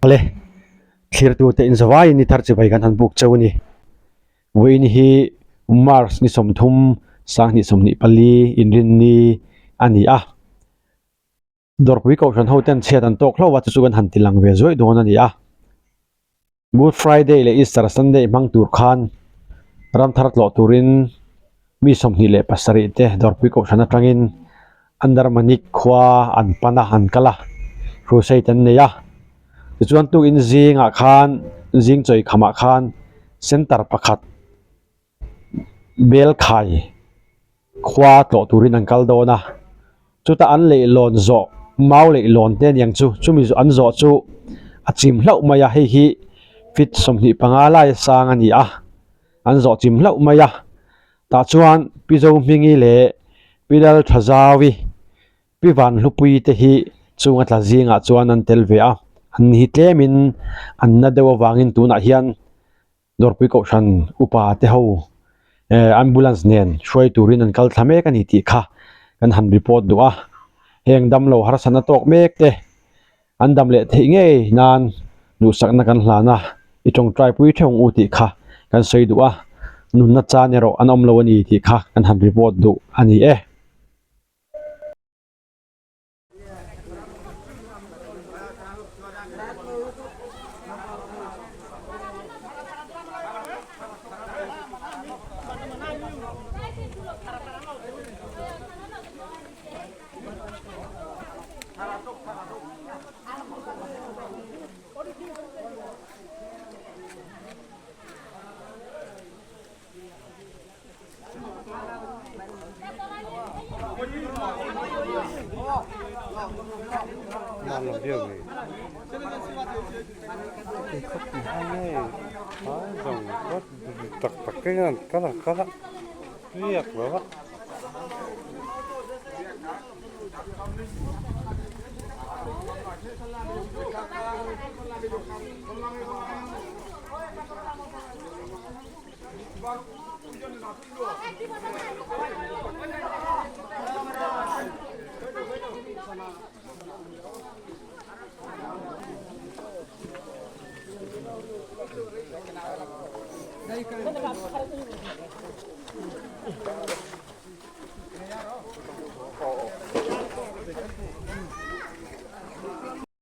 Awle, thlirtute inzawaiin ni thar chibai kan han buk cheu a ni. Vawiin hi March ni 30, 2024 inrinni a ni a. Dawrpui Kohhran hoten chhiat an tawk hlauh a, chu chu kan han ti lang ve zuaih dawn a ni a. Good Friday leh Easter Sunday hmang tur khan ramthar tlawh turin mi 27 te Dawrpui Kohhran atangin Andarmanik khua an pan a, an kal a, crusade an nei a. Tichuan tukin zingah khan zing chawi khamah khan center pakhat Belkhai khua tlawh turin an kal dawn a, chutah an leihlawn zawh mau leihlawn te aniang chu chumi an zawh chu a chim hlauh mai a, hei hi feet 25 lai a sang a ni a, an zawh chim hlauh mai a, tah chuan Pi Zohmingi leh Pi Lalthazaui Pi Vanhlupui te hi chunga tla zingah chuan an tel ve a, an ni hi tlemin an na deuh avangin tunah hian Dawrpui Kohhran upa te ho ambulance nen hruai turin an kal thla mek a ni tih kha kan han report duh a, heng damlo harsatna tawk mek te an dam leh theih ngei nan duhsakna kan hlan a, i tawngtai pui theuh ang u tih kha kan sawi duh a, nunna chan erawh an awm lo a ni tih kha kan han report duh a ni e. Tak tak te hian kal ang kal a riak lo a.